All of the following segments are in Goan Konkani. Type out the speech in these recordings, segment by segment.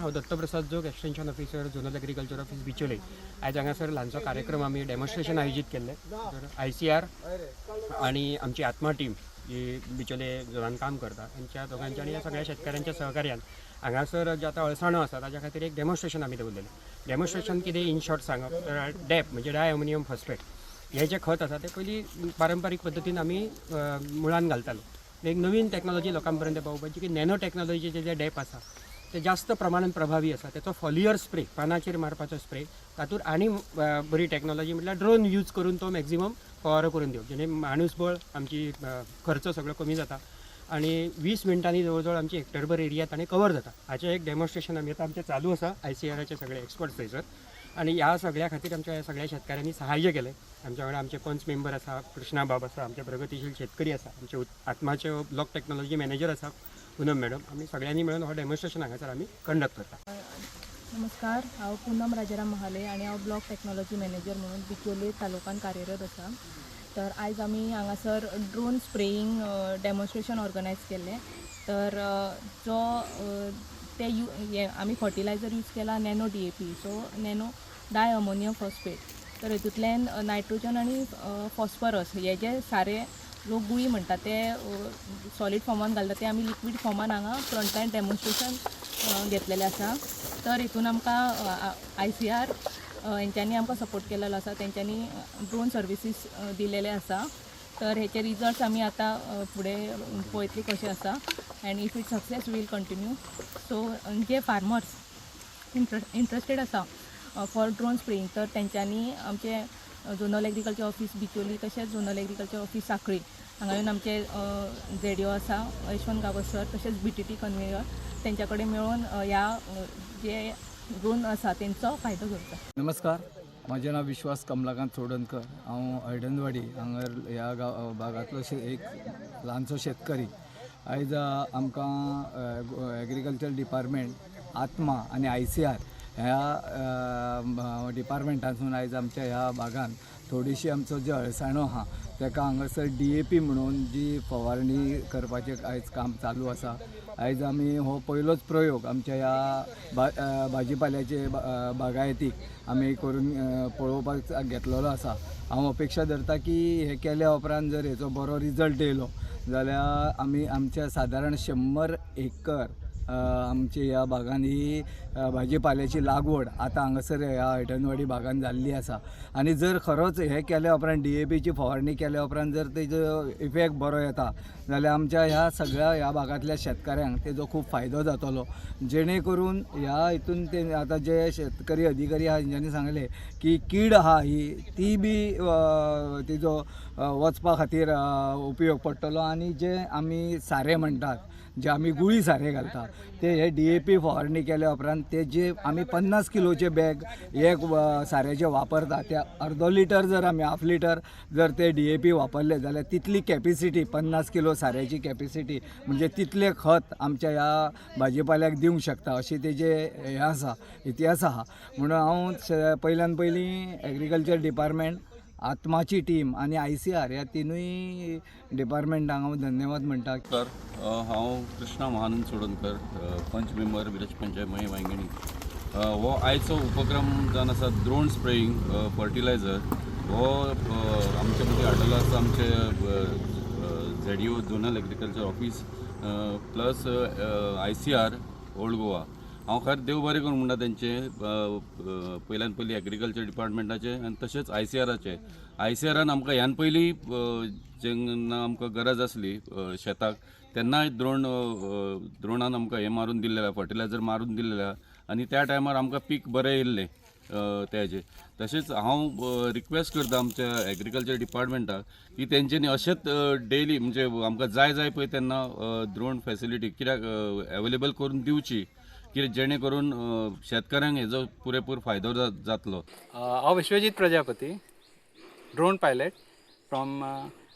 हांव Dattaprasad Jog, extension officer, zonal agriculture office, Bicholim. आयज हांगासर ल्हानसो कार्यक्रम आमी डेमॉन्स्ट्रेशन आयोजीत केल्लें. तर ICR आनी आमची आत्मा टीम जी बिचोले झोनान काम करता, तेंच्या दोगांच्या आनी ह्या सगळ्या शेतकाऱ्यांच्या सहकार्यान हांगासर जे आतां अळसाणो आसा ताच्या खातीर एक डेमॉन्स्ट्रेशन आमी दवरलेलें. डेमॉन्स्ट्रेशन कितें इन शॉर्ट सांगप तर डॅप म्हणजे डाय अमोनियम फॉस्फेट हे जे खत आसा तें पयलीं पारंपारीक पद्दतीन आमी मुळान घालताले. एक नवीन टॅक्नॉलॉजी लोकां पर्यंत पावोवपाची की नॅनो टॅक्नॉलॉजीचे जे डॅप आसा ते जास्त प्रमाणान प्रभावी आसा. तेचो फॉलियर स्प्रे, पानाचेर मारपाचो स्प्रे, तातूंत आनी बरी टॅक्नॉलॉजी म्हटल्यार ड्रोन यूज करून तो मॅक्झिमम फवारो करून दिवप, जेणे माणूसबळ आमची खर्च सगळो कमी जाता आनी 20 मिनटांनी जवळ जवळ आमची हेक्टरभर एरिया ताणें कवर जाता. हाचें एक डेमॉन्स्ट्रेशन आमी आतां आमचें चालू आसा, ICRचे सगळे एक्सपर्ट्स थंयसर, आनी ह्या सगळ्या खातीर आमच्या ह्या सगळ्या शेतकाऱ्यांनी सहाय्य केलें. आमच्या वांगडा आमचे पंच मेंबर आसा, कृष्णा बाब आसा, आमचे प्रगतीशील शेतकरी आसा, आमचे आत्माचे ब्लॉक टॅक्नॉलॉजी मॅनेजर आसा पुनम मॅडम. आमी सगळ्यांनी मेळून हो डेमॉन्स्ट्रेशन हांगासर आमी कंडक्ट करता. नमस्कार, हांव पूनम राजाराम महाले आनी हांव ब्लॉक टॅक्नॉलॉजी मॅनेजर म्हणून बिचोले तालुकान कार्यरत आसा. तर आयज आमी हांगासर ड्रोन स्प्रेईंग डेमॉन्स्ट्रेशन ऑर्गनायज केल्लें. तर जो ते you हे आमी फर्टिलायझर यूज केला nano DAP, so nano di ammonium phosphate. तर हेतूंतल्यान नायट्रोजन आनी फॉस्फरस हे जे सारे लोक गुळी म्हणटा ते सॉलीड फॉर्मान घालता, ते आमी लिक्वीड फॉर्मान हांगा फ्रंटलायन डेमॉन्स्ट्रेशन घेतलेलें आसा. तर हितून आमकां ICR हेंच्यांनी आमकां सपोर्ट केलेलो आसा, तेंच्यांनी ड्रोन सर्विसीस दिलेले आसा. तर हेचे रिजल्ट्स आमी आतां फुडें पळयतली कशें आसा, and if it success, we'll continue. So J farmers interested आसा फॉर ड्रोन स्प्रेईंग, तर तेंच्यांनी आमचे झोनल एग्रीकल्चर ऑफीस बिचोली तशेंच झोनल एग्रीकल्चर ऑफीस साखळी हांगा येवन आमचे ZDO आसा यशवंत गांवस सर, तशेंच BTT convener, तेंच्या कडेन मेळून ह्या जे ड्रोन आसा तेंचो फायदो घेवचो. नमस्कार, म्हजें नांव विश्वास कमलाकांत चोडणकर. हांव हळदणवाडी हांगा ह्या गांव भागांतलो एक ल्हानसो शेतकरी. आयज आमकां एग्रीकल्चर डिपार्टमेंट, आत्मा आनी ICR ह्या डिपार्टमेंटांतसून आयज आमच्या ह्या भागान थोडीशी आमचो जो अळसाणो आहा तेका हांगासर DAP म्हणून जी फवारणी करपाचें आयज काम चालू आसा. आयज आमी हो पयलोच प्रयोग आमच्या ह्या भाजी पाल्याचे बागायतीक आमी करून पळोवपाक घेतलेलो आसा. हांव अपेक्षा धरता की हें केल्या उपरांत जर हेचो बरो रिजल्ट येयलो जाल्यार आमी आमच्या सादारण 100 एकर आमच्या ह्या भागान ही भाजी पाल्याची लागवड आतां हांगासर ह्या हळदणवाडी भागान जाल्ली आसा. आनी जर खरोच हें केल्या उपरांत, DAPची फवारणी केल्या उपरांत जर तेजो इफेक्ट बरो येता जाल्यार आमच्या ह्या सगळ्या ह्या भागांतल्या शेतकाऱ्यांक तेजो खूब फायदो जातलो. जेणे करून ह्या हितून ते आतां जे शेतकरी अधिकारी आहा तेंच्यांनी सांगलें की कीड आहा ही ती बी तिजो वचपा खातीर उपयोग पडटलो. आनी जे आमी सारें म्हणटात, जे आमी गुळी सारें घालता, ते हे DAP फवारणी केल्या उपरांत ते जे आमी 50 किलोचे बॅग एक साऱ्याचे वापरता, ते अर्दो लिटर जर आमी हाफ लिटर जर ते DAP वापरले जाल्यार तितली कॅपिसिटी, 50 किलो साऱ्याची कॅपिसिटी म्हणजे तितलें खत आमच्या ह्या भाजी पाल्याक दिवंक शकता, अशी तेजे हें आसा, इतिहास आहा. म्हणून हांव पयल्यान पयलीं एग्रीकल्चर डिपार्टमेंट, आत्माची टीम आनी ICR ह्या तिनूय डिपार्टमेंटांक हांव धन्यवाद म्हणटा. नमस्कार, हांव कृष्णा महानंद चोडणकर, पंच मेंबर, विलेज पंचायत मये वांयगिणी. हो आयचो उपक्रम जावन आसा ड्रोन स्प्रेईंग फर्टिलायझर, हो आमचे मदीं हाडलेलो आसा आमचे ZDO, zonal agriculture office, plus ICR Old Goa. हांव खरें देव बरें करूं म्हणटा तेंचें, पयल्यान पयलीं एग्रीकल्चर डिपार्टमेंटाचें आनी तशेंच ICRाचें. ICRान आमकां ह्यान पयलीं जेन्ना आमकां गरज आसली शेताक, तेन्नाय द्रोणान आमकां हें मारून दिल्लें, फर्टिलायझर मारून दिल्लें आनी त्या टायमार आमकां पीक बरें येयल्लें तेजें. तशेंच हांव रिक्वेस्ट करता आमच्या एग्रीकल्चर डिपार्टमेंटाक की तेंच्यांनी अशेंच डेली, म्हणजे आमकां जाय जाय पळय तेन्ना ड्रोन फेसिलिटी कित्याक एवेलेबल करून दिवची, कित्याक जेणे करून शेतकऱ्यांक हेजो पुरेपूर फायदो जातलो. हांव Vishwajit Prajapati, drone pilot from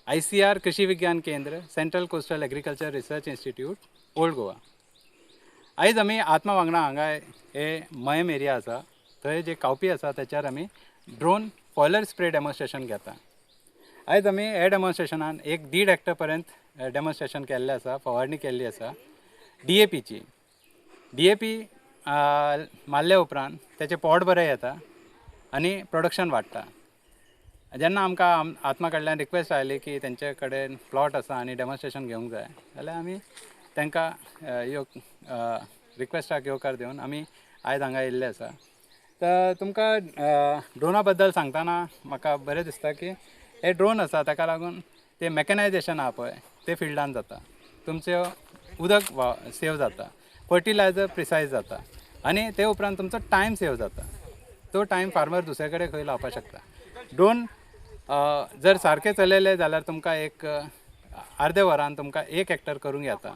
ICR Krishi Vigyan Kendra, Central Coastal Agriculture Research Institute, Old Goa. आयज आमी आत्मा वांगडा हांगा हे मयम एरिया आसा थंय जे कावपी आसा तेच्यार आमी ड्रोन फॉयलर स्प्रे डेमॉन्स्ट्रेशन घेता. आयज आमी हे डेमॉन्स्ट्रेशनान 1.5 हेक्टर पर्यंत डेमॉन्स्ट्रेशन केल्लें आसा, फवारणी केल्ली आसा DAPची. DAP मारले उपरांत तेचें पोट बरें येता आनी प्रोडक्शन वाडटा. जेन्ना आमकां आत्मा कडल्यान रिक्वेस्ट आयली की तेंचे कडेन प्लॉट आसा आनी डेमॉन्स्ट्रेशन घेवंक जाय जाल्यार आमी तांकां रिक्वेस्टाक येवकार दिवन आमी आयज हांगा येयल्ले आसा. तर तुमकां ड्रोना बद्दल सांगतना म्हाका बरें दिसता की हे ड्रोन आसा ताका लागून ते मॅकनायजेशन आहा पळय ते फिल्डान जाता, तुमचें उदक सेव जाता, फर्टिलायजर प्रिसायज जाता आनी ते उपरांत तुमचो टायम सेव जाता. तो टायम फार्मर दुसरे कडेन खंय लावपाक शकता. ड्रोन जर सारकें चलयलें जाल्यार तुमकां एक अर्दे वरान तुमकां 1 हेक्टर करूंक येता.